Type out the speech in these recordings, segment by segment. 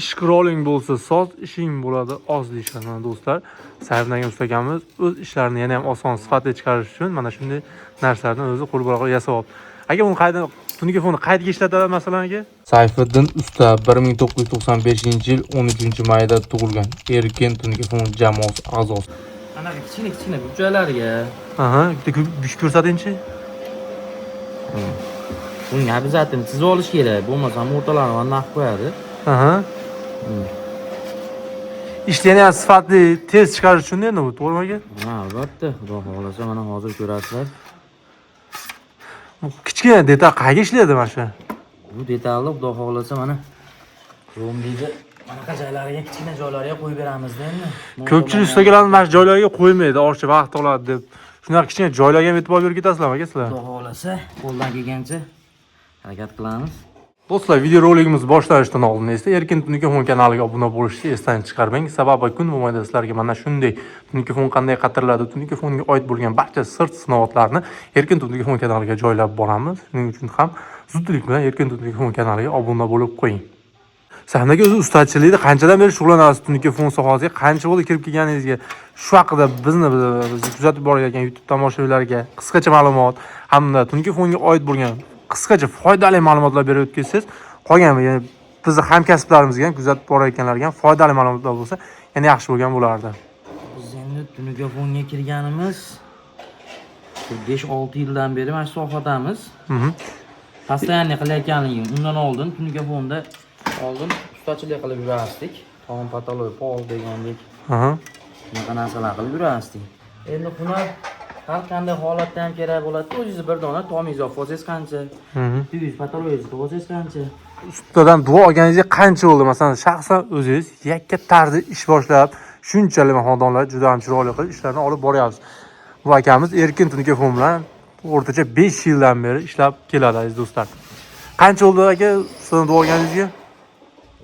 Ish quroling bo'lsa soz, ishing bo'ladi oz deyishadi mana do'stlar. Sayfiddin usta akamiz o'z ishlarini yana ham oson, sifatli chiqarish uchun mana shunday narsalarni o'zi qo'l bilan yasab olibdi. Aka, buni qayerdan tunuka qayerga ishlatadi masalan aka? Sayfiddin usta 1995-yil 13-mayda tug'ilgan. Erkin Tunikafon jamoasi a'zosi. Anaqa kichkina kichkina burchaklarga. Aha, bitta ko'rsatingchi. Bunga обязательно chizib olish kerak. Bo'lmasam o'rtalarini naq qo'yadi. Aha. Ishni yana ham sifatli, tez chiqarish uchun endi bu, to'g'rimi aka? Ha, albatta, Xudo xohlasa mana hozir ko'rasizlar. Bu kichkina detal qayerga ishlaydi mana shu? Bu detalni Xudo xohlasa mana romdagi manaqa joylariga, kichkina joylariga qo'yib beramizda endi. Ko'pchilik ustalarni mana shu joylarga qo'ymaydi, ortiqcha vaqt oladi deb. Shunaqa kichkina joylarga ham e'tibor berib ketasizlarmi aka sizlar? Xudo xohlasa qo'ldan kelgancha harakat qilamiz. Do'stlar, videorolikimiz boshlanishidan oldin esa Erkin Tunikafon kanaliga obuna bo'lishni esdan chiqarmang. Sababi kun mobaynida sizlarga mana shunday tunikafon qanday qatiriladi, tunikafonga oid bo'lgan barcha sir sinovatlarni Erkin Tunikafon kanaliga joylab boramiz. Shuning uchun ham zudlik bilan Erkin Tunikafon kanaliga obuna bo'lib qo'ying. Sahnaga o'zi ustachilikda qanchadan beri shug'ullanasiz, tunikafon sohasiga qancha bo'ldi kirib kelganingizga? Shu haqida bizni kuzatib borayotgan YouTube tomoshabinlarga qisqacha ma'lumot hamda tunikafonga oid bo'lgan qisqacha foydali ma'lumotlar berib o'tsangiz, qolgan ya'ni bizni hamkasblarimizga ham, kuzatib borayotganlarga ham foydali ma'lumotlar bo'lsa, yana yaxshi bo'lgan bo'lardi. Biz endi tunikafonga kirganimiz 5-6 yildan beri mana shu sohadamiz. Постоянно qilayotganligim undan oldin tunikafonda oldin ustachilik qilib yurardik. Tom, потолок, pol degandek shunaqa narsalar qilib yurardik. Endi hunar har qanday holatda ham kerak bo'ladi. O'zingiz bir dona tomingizni olib olsangiz qancha, bitta yuz потолок ingizni qilib olsangiz qancha. Ustadan duo olganingizga qancha bo'ldi? Masalan, shaxsan o'zingiz yakka tarzda ish boshlab, shunchalik xonadonlar juda ham chiroyli qilib ishlarni olib boryapsiz. Bu akamiz Erkin Tunikafon bilan o'rtacha 5 yildan beri ishlab keladi, aziz do'stlar. Qancha bo'ldi aka ustadan duo olganingizga?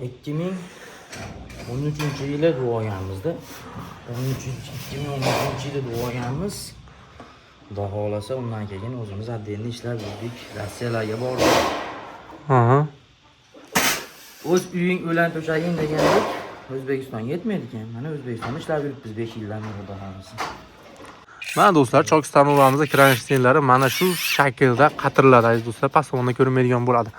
2013-yili duo olganmizda. 13 2013-yili duo olganmiz. Xudo xohlasa undan keyin o'zimiz отдельно ishlab yurdik. Rossiyalarga bordik. O'z uying o'lan to'shaging degandek O'zbekistonga yetmaydi ekan. Mana O'zbekistonda ishlab yuribmiz 5 yildan beri, Xudo xohlasa. Mana do'stlar, chok tarnovlarimizda kronšteinlari mana shu shaklda qatiriladi, aziz do'stlar, past tomonda ko'rinmaydigan bo'ladi.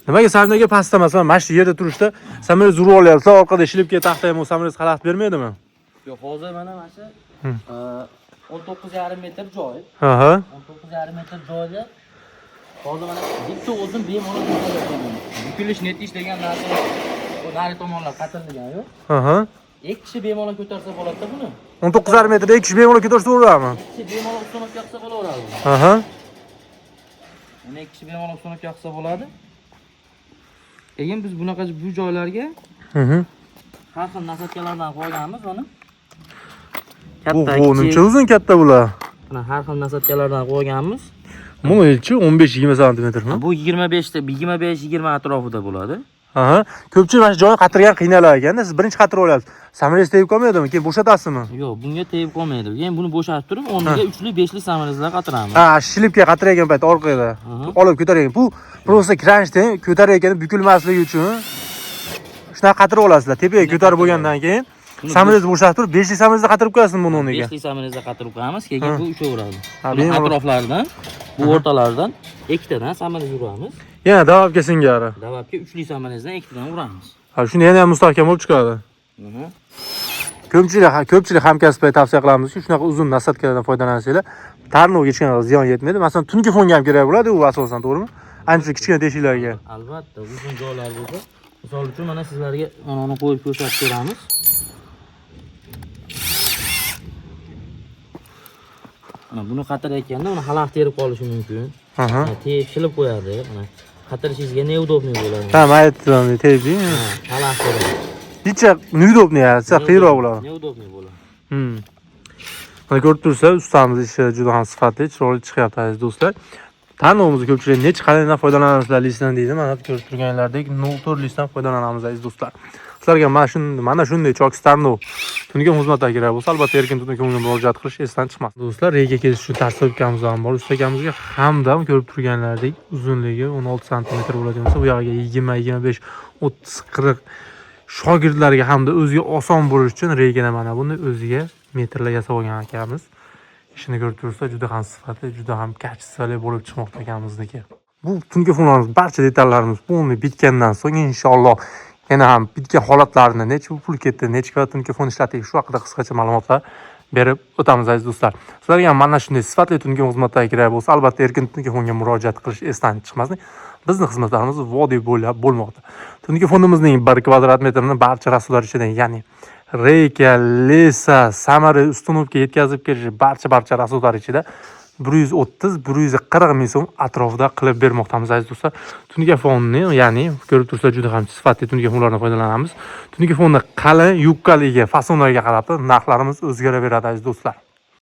Nimaga samnaga pastda, masalan, mana shu yerda turishda samrez urib olyapsizlar, orqada shlipga taxta ham samrez xalaqit bermaydimi? Yo'q, hozir mana shu 19,5 metr joy. 19,5 metr joyda hozir mana bitta o'zim bemalol ko'tarib bukilish netish degan narsa yo'q. Bu nari tomonlar qatirilgan yo'q. Ikki kishi bemalol ko'tarsa bo'ladi-da buni. 19,5 metrda ikki kishi bemalol ko'tarsa bo'ladimi? Ikki kishi bemalol установка qilsa bo'laveradi buni. Uni ikki kishi bemalol установка qilsa bo'ladi. Keyin biz bunaqa bu joylarga har xil насадка lardan qo'yganmiz mana. Katta, Bu kichik. Muncha uzun, katta bular. Mana har xil насадка lardan qo'yganmiz. Bu nechi? 15-20 santimetrmi? Bu 25 ta 25 20 atrofida bo'ladi. Aha. Ko'pchilik mana shu joyni qatirgan qiynalar ekanda. Siz birinchi qatirib olyapsiz. Samrez tegib qolmaydimi? Keyin bo'shatasizmi? Yo'q, bunga tegib qolmaydi. Keyin buni bo'shatib turib, o'rniga 3lik, 5lik samrezlar qatiramiz. Ha, shlipga qatirayotgan payt orqada olib ko'tarayotgan. Bu просто kronšteyn ko'tarayotganda bukilmasligi uchun shunaqa qatirib olasizlar. Tepaga ko'tarib bo'lgandan keyin Buni samrez bo'shatib turib, 5lik samrezda qatirib qo'yasizmi buni o'rniga? 5lik samrezda qatirib qo'yamiz, keyin bu uchaveradi. Ha, Buni bemalol. atroflaridan, bu o'rtalaridan ikkitadan samrez uramiz. Yana davobga singari. Davobga 3lik samrezdan ikkitadan uramiz. Ha, shunda yana ham mustahkam bo'lib chiqadi. Ko'pchilik hamkasblarga tavsiya qilamizki, shunaqa uzun насадка lardan foydalansanglar, tarnovga hech qanaqa ziyon yetmaydi. Masalan, tungi fonga ham kerak bo'ladi u asosan, to'g'rimi? Ancha kichkina teshiklarga. Albatta, uzun joylar bo'lsa, misol uchun mana sizlarga mana uni qo'yib ko'rsatib beramiz. Mana buni qatirayotganda uni xalaqit terib qolishi mumkin. Mana tepib shilib qo'yadi. Mana qatirishingizga неудобный bo'ladi. Ha, men aytdim, tepding. Ha, xalaqit teradi. Necha неудобный, ha, qiyinroq bo'ladi. Неудобный bo'ladi. Mana ko'rib tursa, ustamiz ishi juda ham sifatli, chiroyli chiqyapti, aziz do'stlar. Tarnovimizni ko'pchilik necha qalindan foydalanasizlar listdan deydi. Mana ko'rib turganlaridek 0.4 listdan foydalanamiz, aziz do'stlar. Sizlarga mana shunday chokis tarnov tungi xizmatlar kerak bo'lsa, albatta Erkin Tunukovga murojaat qilish esdan chiqmasin. Do'stlar, reja kesish uchun tartibkamizdan ham bor. Ustakamizga hamdam ko'rib turganlaridek uzunligi 16 santimetr bo'ladigan bo'lsa, bu yog'iga 20, 25, 30, 40 Shogirdlarga hamda o'ziga oson bo'lishi uchun reykani mana buni o'ziga metrlar yasab olgan akamiz. Ishini ko'rib tursa, juda ham sifatli, juda ham качество li bo'lib chiqmoqda akamizniki. Bu tungi fonlarimiz, barcha detallarimiz полный bitgandan so'ng, inshaalloh, yana ham bitgan holatlarini, necha pul ketdi, necha kvadrat tungi fon ishlatdik, shu haqida qisqacha ma'lumotlar berib o'tamiz, aziz do'stlar. Sizlarga ham mana shunday sifatli tungi xizmatlar kerak bo'lsa, albatta Erkin Tungi fonga murojaat qilish esdan chiqmasin. Bizni xizmatlarimiz vodiy bo'ylab bo'lmoqda. Tungi fondimizning 1 kvadrat metrini barcha расход lar ichidan, ya'ni reyka, леса, samara, установка yetkazib kelishi, barcha расход lar ichida 130-140 ming so'm atrofida qilib bermoqdamiz, aziz do'stlar. Tungi fonni, ya'ni ko'rib tursa, juda ham sifatli tungi fonlardan foydalanamiz. Tungi fonni qalin, yukkaligi, fasonlariga qarab narxlarimiz o'zgaraveradi, aziz do'stlar.